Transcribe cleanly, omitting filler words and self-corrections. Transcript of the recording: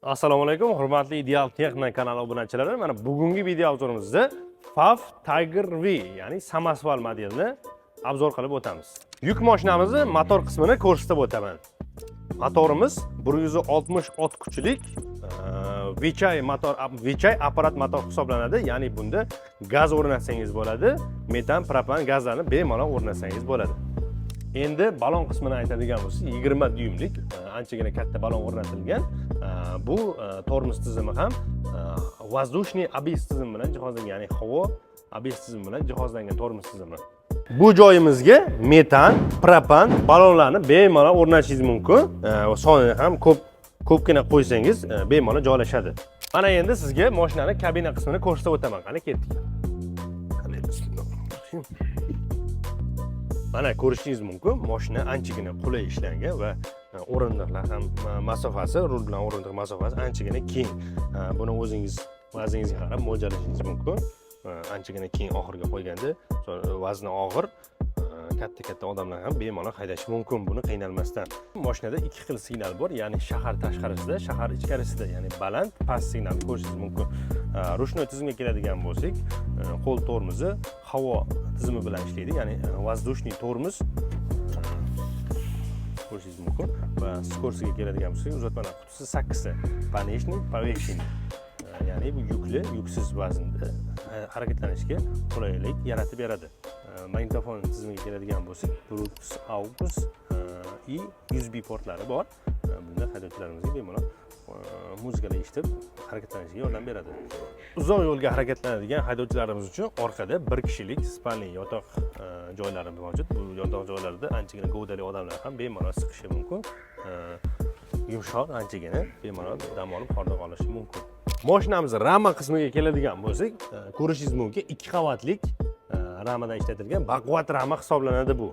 Assalomu alaykum, hurmatli Ideal Texno kanali obunachilari. Mana, bugungi video обзор imizda FAW Tiger V, ya'ni samosval modelini обзор qilib o'tamiz. Yuk mashinamizni motor qismini ko'rsatib o'taman. Motorimiz 160 ot kuchlik Weichai motor, Weichai apparat motor hisoblanadi. Ya'ni bunda gaz o'rnatsangiz bo'ladi, metan, propan gazlarni bemalol o'rnatsangiz bo'ladi. Endi balon qismini aytadigan bo'lsak, 20 dyumlik anchagina katta balon o'rnatilgan. Bu tormoz tizimi ham воздушный ABS tizimi bilan jihozlangan, ya'ni havo ABS tizimi bilan jihozlangan tormoz tizimi. Bu joyimizga metan, propan balonlarni bemalol o'rnatishingiz mumkin. Sonini ham ko'p ko'pgina qo'ysangiz, bemalol joylashadi. Mana, endi sizga mashinani kabina qismini ko'rsatib o'taman. Qani, ketdik. Qani, bismillahirrohmanirrohim. Mana, ko'rishingiz mumkin, mashina anchagina qulay ishlangan va o'rindiqlar ham masofasi, rul bilan o'rindiq masofasi anchagina keng. Buni o'zingiz vazningizga qarab mo'ljallashingiz mumkin. Anchagina keng oxiriga qo'yganda vazni og'ir, katta katta odamlar ham bemalol haydashi mumkin buni qiynalmasdan. Mashinada ikki xil signal bor, ya'ni shahar tashqarisida, shahar ichkarisida, ya'ni baland, past signalni ko'rishingiz mumkin. Ручной tizimga keladigan bo'lsak, qo'l tormozi havo tizimi bilan ishlaydi, ya'ni воздушный tormoz ko'rishingiz mumkin. Va скорость iga keladigan bo'lsak, uzatmalar qutisi sakkizta, пониженный, повышенный, ya'ni bu yukli, yuksiz vaznda harakatlanishga qulaylik yaratib beradi. Magnitofon tizimiga keladigan bo'lsak, Bluetooth, AUX и USB portlari bor. Bunda haydovchilarimizga bemalol muzikalar eshitib harakatlanishga yordam beradi. Uzoq yo'lga harakatlanadigan haydovchilarimiz uchun orqada bir kishilik спальный yotoq joylari mavjud. Bu yotoq joylarida anchagina gavdali odamlar ham bemalol siqishi mumkin. Yumshoq anchagina, bemalol dam olib, hordiq olishi mumkin. Moshinamiz rama qismiga keladigan bo'lsak, ko'rishingiz mumkin, ikki qavatlik ramadan ishlatilgan, baquvvat rama hisoblanadi bu.